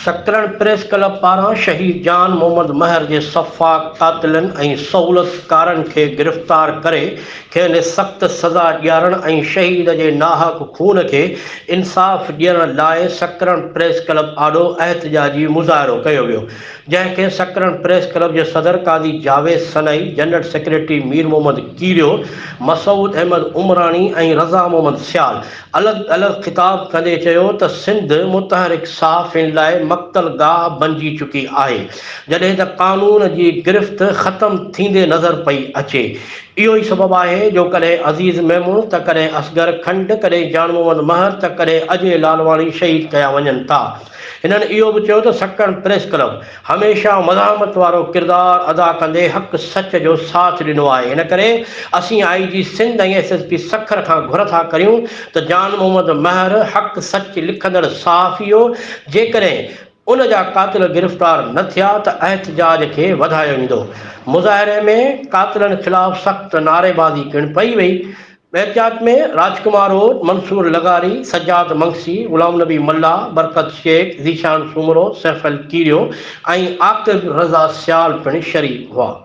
Sakrand press club پاران شهيد جان محمد مهر جي سفاڪ قاتلن ۽ سهولتڪارن کي گرفتار ڪري کين سخت سزا ڏيارڻ ۽ شهيد جي ناحق خون کي انصاف ڏيڻ لاء سڪرنڊ پريس ڪلب آڏو احتجاجي مظاهرو ڪيو ويو جنهن کي سڪرنڊ پريس ڪلب جي صدر قاضي جاويد سنائي، جنرل سيڪريٽري مير محمد ڪيريو، مسعود احمد عمراڻي ۽ رضا محمد سيال الڳ الڳ خطاب ڪندي چيو ته سنڌ متحرڪ صحافين لاء مقتل گاهه بنجي چڪي آهي، جڏهن ته قانون جي گرفت ختم ٿيندي نظر پئي اچي. اهو ئي سبب آهي جو ڪڏهن عزيز ميمڻ ته ڪڏهن اصغر کنڊ، ڪڏهن جان محمد مهر ته ڪڏهن اجي لالواڻي شهيد ڪيا وڃن ٿا. هنن اهو به چيو ته سڪرنڊ پريس ڪلب هميشه مزاحمت وارو ڪردار ادا ڪندي حق سچ جو ساٿ ڏنو آهي ان ڪري اسين I G Sindh ۽ S S P Sukkur کان گهر ٿا ڪريون ته جان محمد مهر حق سچ لکندڙ صحافي هو جيڪڏهن ان جا قاتل گرفتار نه ٿيا ته احتجاج کي وڌايو ويندو مظاهري ۾ قاتلن خلاف سخت نعريبازي پڻ پئي وئي احتجاج ۾ راجڪمار اوڏ، منصور لغاري، سجاد منگسي، غلام نبي ملاح، برڪت شيخ، ذيشان سومرو، سيفل ڪيريو ۽ عاقب رضا سيال پڻ شريڪ هئا.